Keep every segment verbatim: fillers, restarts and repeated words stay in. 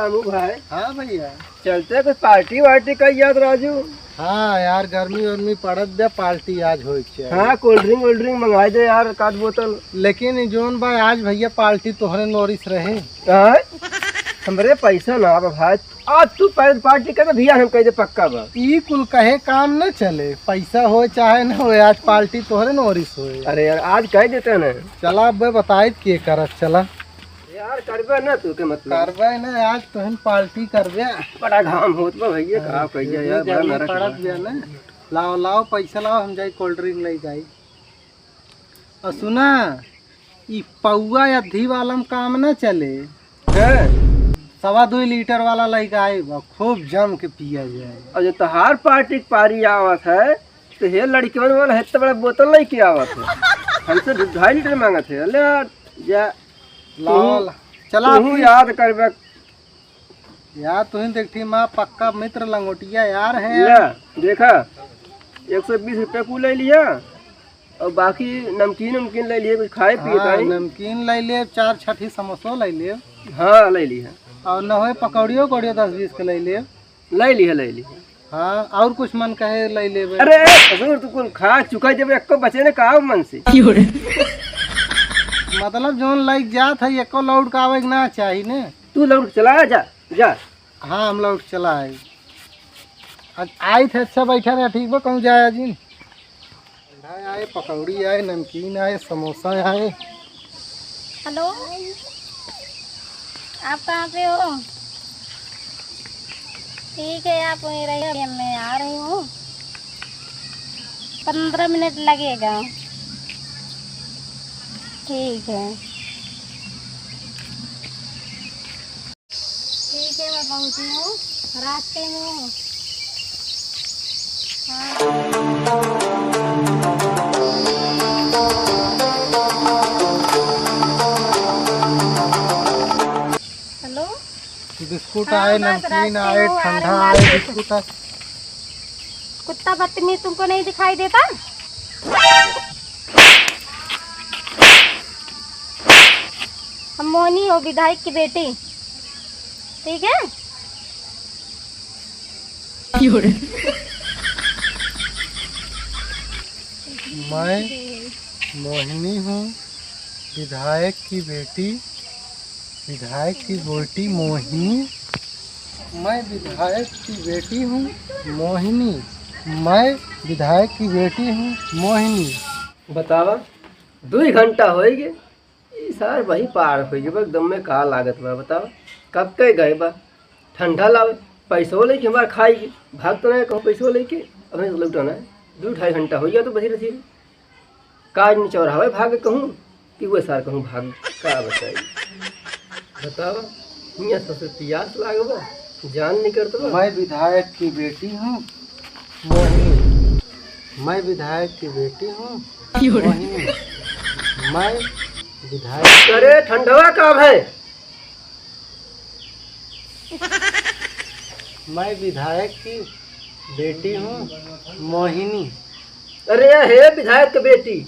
रामू भाई। हाँ भैया। चलते कुछ पार्टी वार्टी कई याद राजू। हाँ यार, गर्मी वर्मी पड़त बा, पार्टी आज होए के चाही। हाँ, कोल्ड ड्रिंक वोल्ड ड्रिंक मंगाई दे यार, एक आध बोतल। लेकिन ई जोन बा, आज भैया पार्टी तोहरे नोरिस रहे। हाँ? हमरे पैसा ना बा भाई, आज तू पहले पार्टी कर दे भैया, हम कह दे पक्का बा। ई कुल कहे काम न चले, पैसा होए चाहे न होए, आज पार्टी तोहरे नोरिस होए। अरे यार, आज कह देते ना। चला, अब बताई के करत, चला। यार, करबे ना तू के मतलब। करबे ना, आज तोहन पार्टी करबे। बड़ा घाम होत बा भैया, का कहिया यार, बड़ा गर्मी नरक पड़त बा। बा ना। लाओ, लाओ, पैसा लाओ, हम जाई कोल्ड ड्रिंक ले जाई। और सुना, ई पौआ या अद्धी वाला में काम ना चले। हैं? सवा दो लीटर वाला लेके आए बा, खूब जम के पिया जाए। और जो तोहार पार्टी के पारी आवत है, तो हे लड़कियों वाला है, इतना बड़ा बोतल लेके आवत है, हमसे ढाई लीटर मांगत है। ले यार, जा। लाओ, तू, ला। चला तू फिर। याद करबे। यार, तुहिन देखती माँ, पक्का मित्र लंगोटिया यार है। ले, देखा, एक सौ बीस रुपया कुल ले लिया, और बाकी नमकीन उमकीन ले लिए, कुछ खाए पिए हाँ, ताई। नमकीन ले लिए, चार छठी समोसो ले लिए। हाँ, ले लिए। और न होए पकौड़ियो उकौड़ियो दस बीस के ले लिए। ले लिए, ले लिए। हाँ, और कुछ मन कहे ले लेबे। अरे ससुर, तू कुल खा चुका, जब एको बचे ने का मन से। मतलब जोन लाइक जात है, एको लौट का आवे के ना चाही ने। तू लौट के चला जा, जा। हाँ, हम लौट चला आए। आज आई थे, अच्छा बैठा रहा, ठीक बा, कहूँ जाए आज। ठंडा आए, पकौड़ी आए, नमकीन आए, समोसा आए। हेलो, आप कहाँ पे हो? ठीक है, आप वहीं रहिए, मैं आ रही हूँ। पन्द्रह मिनट लगेगा। ठीक है। ठीक है, मैं पहुँची हूँ, रास्ते में हूँ। हाँ। हेलो। बिस्कुट हाँ, आए, बस नमकीन रास्ते आए, में हूँ, आ ठंडा रही हूँ, आए, आ रही हूँ। बिस्कुट आए। कुत्ता बदतमीज तुमको नहीं दिखाई देता? हम मोहनी हो, विधायक की बेटी, ठीक है? मैं मोहिनी हूँ, विधायक की बेटी, विधायक की बेटी मोहिनी। मैं विधायक की बेटी हूँ मोहिनी, मैं विधायक की बेटी हूँ मोहिनी। बतावा, दुई घंटा होइगे, ई सार वही पार होइगे बा, एकदम में का लागत बा, बतावा, कब के गए बा, ठंडा लावे, पैसो लेके हमार खाई के, भाग तो नहीं कहूँ पैसो लेके, अब नहीं लौटाना है, दो ढाई घंटा हो गया तो बसी रसी। काज निचौरावे भाग कहूँ कि वो सार कहूँ भाग, का बताई? बतावा, हियाँ सबसे पियास लागबा, जान निकलत बा। मैं विधायक की बेटी हूँ मोहिनी, मैं विधायक की बेटी हूँ मोहिनी, मैं विधायक अरे ठंडवा का है? मैं विधायक की बेटी हूँ मोहिनी। अरे हे विधायक के बेटी,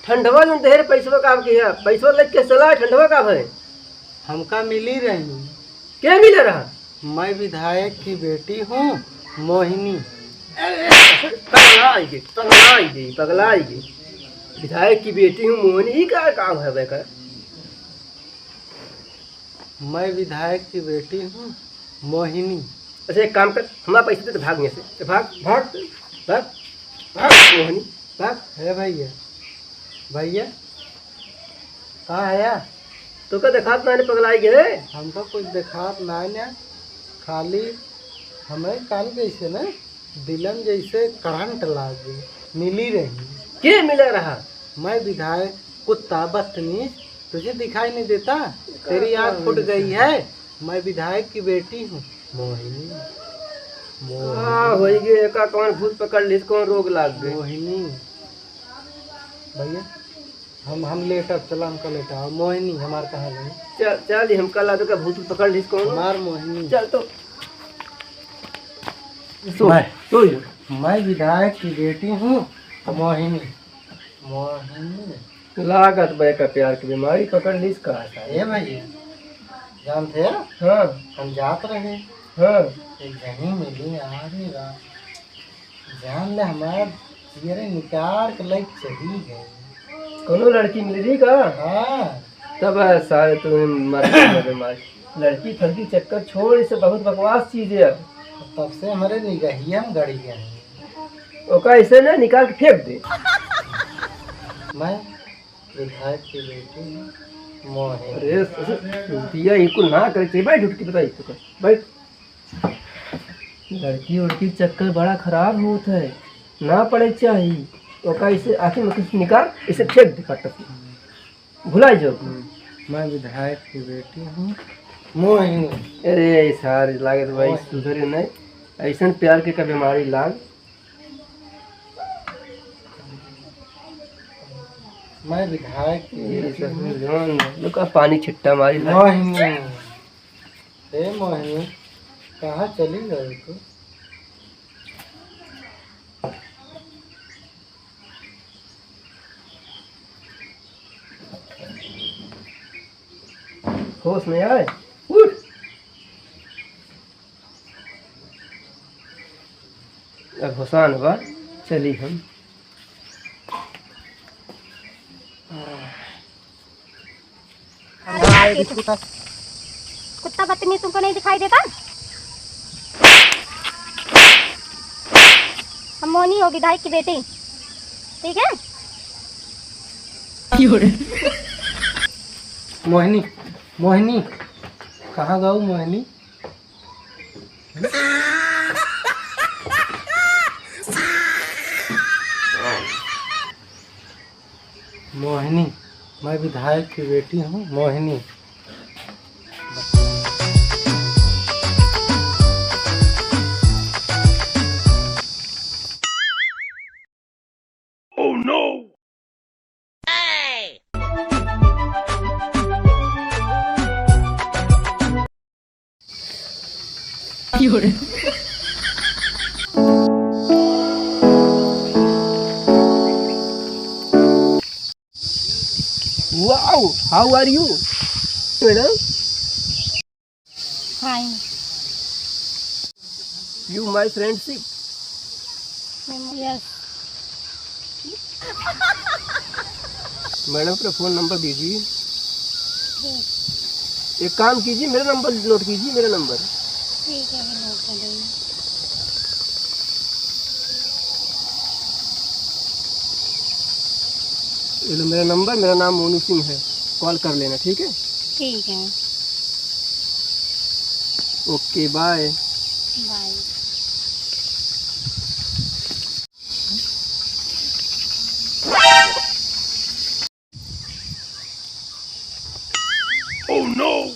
ठंडवा जौन देहे रहे पैसवा का आपके यहाँ, पैसवा लेके चला, ठंडवा का भय? हमका मिली रही। के मिले रहा? मैं विधायक की बेटी हूँ मोहिनी। अरे, पगला आई गई, पगला आई गई, पगला आई गई। विधायक की बेटी हूँ मोहिनी, ई का काम है बेकर? मैं विधायक की बेटी हूँ मोहिनी। अच्छा, एक काम कर, हमारा पैसा दे तो भाग यहाँ से। तो भाग, भाग, भाग, भाग, मोहिनी, भाग। हे भैया, भैया, कहाँ है यार? तो का देखात ना, पगलाई गए? हमका कुछ देखात ना, ना, खाली हमें काल जैसे ना दिलन जैसे करंट लाग गई, मिली रही। के मिले रहा? मैं विधायक, कुत्ता बदतमीज, तुझे दिखाई नहीं देता? तेरी आँख फूट गई है। मैं विधायक की बेटी हूँ, मोहिनी। मोहिनी। का होई गे, एका कौन भूत पकड़ लिस, कौन रोग लाग गई? मोहिनी। भैया, हम, हम लेटब, चला हमका लेटा। मोहिनी हमार कहाँ गई? चल, चल, हमका ला दो, का भूत पकड़ लिस कौन? हमार मोहिनी। चल तो। सो, मैं, सो जा। मैं विधायक की बेटी हूँ, मोहिनी। मोहिनी। लागत बा एका प्यार की बीमारी पकड़ लिस का है? ए भैया, जानत है? हाँ। हम जात रहे। हाँ। एक जनी मिली, अरे राम। जान ले, हमार जियरे निकार के लइके चली गई। कौनो लड़की मिल रही का? हाँ। तब सारे तुम्हें मर गए मार। लड़की फड़की चक्कर छोड़, इसे बहुत बकवास चीज है। तब से हमरे निगहिया में गड़ी गए हैं। ओका ऐसे ना निकाल के फेंक दे। मैं विधायक की बेटी मोहिनी। अरे, दिया, ये कुल ना करे चाहिए। बैठ, उठ के बताई तो कर। बैठ। लड़की उड़की चक्कर बड़ा खराब होत है, ना पड़े चाहिए। ओका इसे आँखी में कुछ निकाल, इसे फेंक दे फट से। भुला जाओ। हम्म, मैं विधायक की बेटी हूँ, मोहिनी। अरे, ये सारे लागत भाई मोहिनी। सुधरे नहीं, ऐसन प्यार के का बीमारी लाग। मैं विधायक की ये बेटी हूँ। ससुर जौन लोग का पानी छिट्टा मारी ला। मोहिनी, ए मोहिनी, कहाँ चली गई तू? होश में आए, उठ। अब होसान बा, चली हम। कुत्ता बदतमीज तुमको नहीं दिखाई देता? हम मोहिनी हो, विधायक की बेटी, ठीक है? मोहिनी, मोहिनी, कहाँ गऊ मोहिनी? मोहिनी, मैं विधायक की बेटी हूँ, Mohini. Oh no! Wow, how are you, madam? Fine. You my friendship? Yes. Madam, अपना फ़ोन नंबर दीजिए। ठीक। एक काम कीजिए, मेरा नंबर नोट कीजिए, मेरा नंबर। ठीक है, अभी नोट कर लेंगे। ये लो मेरा नंबर, मेरा नाम मोनू सिंह है, कॉल कर लेना, ठीक है? ठीक है। Okay, bye. Bye. Oh no!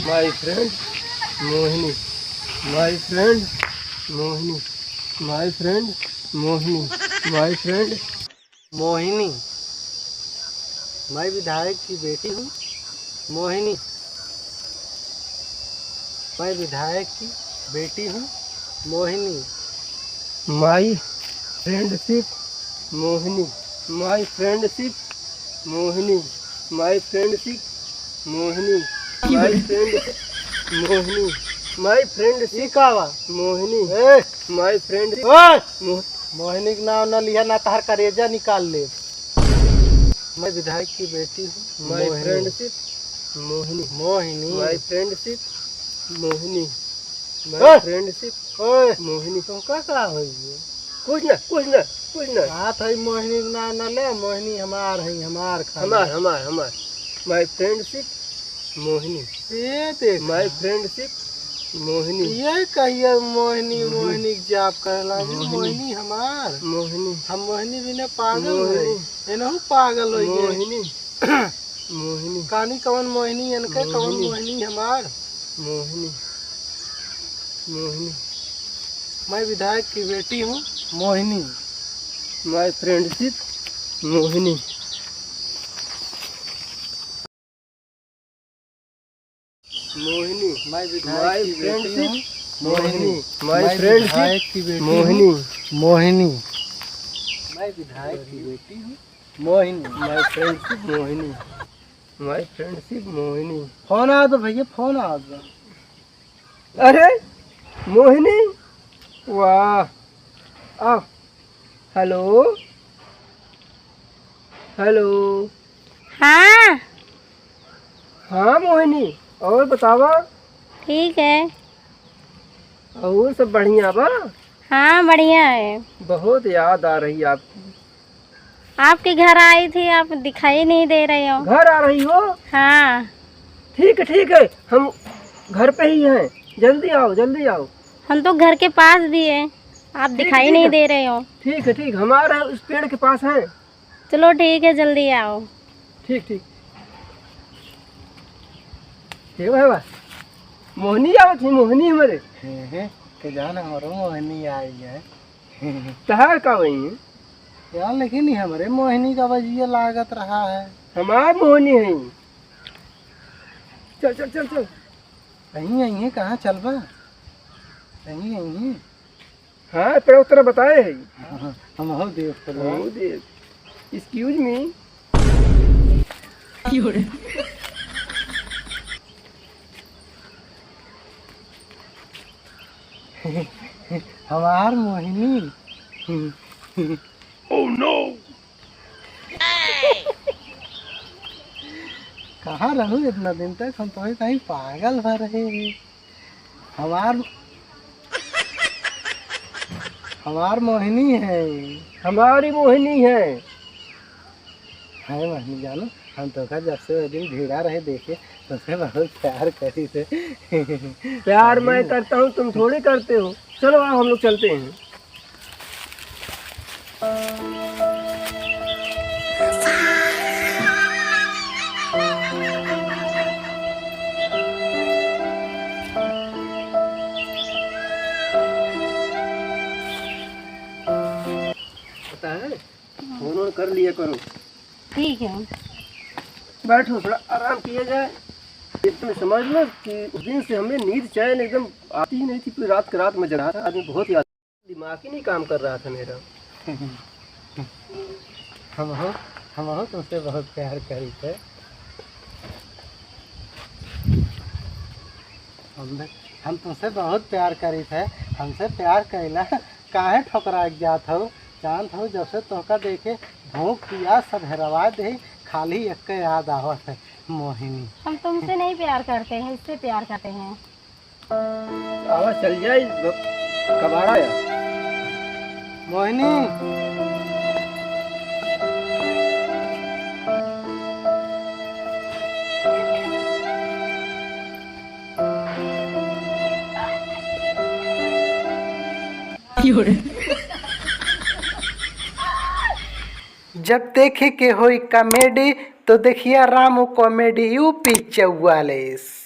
My friend Mohini, my friend Mohini, my friend Mohini, my friend Mohini, मैं विधायक की बेटी हूँ, मोहिनी, मैं विधायक की बेटी हूँ, Mohini. My friendship Mohini, my friendship Mohini, my friendship Mohini, my friendship Mohini, my friendship ई का बा? मोहिनी, ए! My friendship ओए! मोह- मोहिनी के नाम ना लिहा, ना तहार करेजा निकाल लेब। मैं विधायक की बेटी हूँ, my मोहिनी। Friendship मोहिनी। मोहिनी। My friendship Mohini. My ओए! Friendship ओए! मोहिनी। तुमका का होई है? कुछ ना, कुछ ना, कुछ ना। बात है मोहिनी के नाम ना ले, मोहिनी हमार है, हमार खाली। हमार, हमार, हमार। My friendship Mohini. ये देख। My friendship Mohini. ये कहिए मोहिनी, मोहिनी। मोहिनी के जाप करे लागी। मोहिनी। मोहिनी हमार। मोहिनी। हम मोहिनी बिना पागल मोहिनी। होई। एनहु पागल होई गए। मोहिनी। मोहिनी। कानी कवन मोहिनी एनके, कवन मोहिनी। मोहिनी हमार। मोहिनी। मोहिनी। मैं विधायक की बेटी हूँ, मोहिनी। My friendship Mohini. मोहिनी। मैं विधायक की बेटी हूँ, मोहिनी। My friendship Mohini. मोहिनी। मैं विधायक की बेटी हूँ, Mohini. My friendship Mohini. My friendship Mohini. Phone आवा तो भैया, फोन आवा तो। अरे मोहिनी, वाह। आ, हेलो, हेलो। हाँ। हाँ मोहिनी, और बतावा? ठीक है। और सब बढ़िया बा? हाँ, बढ़िया है। बहुत याद आ रही आपकी। आपके घर आई थी, आप दिखाई नहीं दे रहे हो। घर आ रही हो? हाँ। ठीक है, ठीक है, हम घर पे ही हैं, जल्दी आओ, जल्दी आओ। हम तो घर के पास भी हैं, आप ठीक है, दिखाई ठीक नहीं है। दे रहे हो। ठीक है, ठीक, हम आ रहे हैं, उस पेड़ के पास हैं। चलो ठीक है, जल्दी आओ। ठीक, ठीक। हे बाबा, मोहिनी आवत ही, मोहिनी हमरे। हे, हे, के जान हमरो मोहिनी आई है। तहार का वही है? यार, लेकिन ये हमरे मोहिनी का बजिया लागत रहा है। हमार मोहिनी है। चल, चल, चल, चल। कहीं यहीं कहाँ चलबा? कहीं यहीं? हाँ, पर उतना बताए है। हाँ, हाँ, हम हो देव, हम हो देव। Excuse me। हमार मोहिनी। Oh no! कहाँ रहू इतना दिन तक? हम तो कहीं पागल भर रहे हैं। हमार, हमार मोहिनी है। हमारी मोहिनी है। है मोहिनी जानो, हम तोका जब से वो दिन भिड़ा रहे देखे, तुमसे बहुत प्यार करी थे। प्यार मैं करता हूँ, तुम थोड़ी करते हो। चलो आओ, हम लोग चलते हैं। पता है, फोन वोन कर लिया करो। ठीक है। बैठो, थोड़ा आराम किया जाए। इतना समझ लो कि उस दिन से हमें नींद चैन एकदम आती ही नहीं थी। पूरी रात के रात में जगा था आदमी, बहुत याद, दिमाग ही नहीं काम कर रहा था मेरा। हम हो, हम हो तुमसे बहुत प्यार करी थे। हम, हम तुमसे बहुत प्यार करी थे। हमसे प्यार कैला काहे ठोकरा के जात हो? जानत हो, जब से तोहका देखे, भूख पियास सब हेरवा दे, खाली एक के याद आवत है, मोहिनी। हम तुमसे नहीं प्यार करते हैं, इससे प्यार करते हैं। आवा चल जाए, ब-, कबाड़ा या। मोहिनी। जब देखे के होई comedy, तो देखिया रामू comedy U P चौवालीस।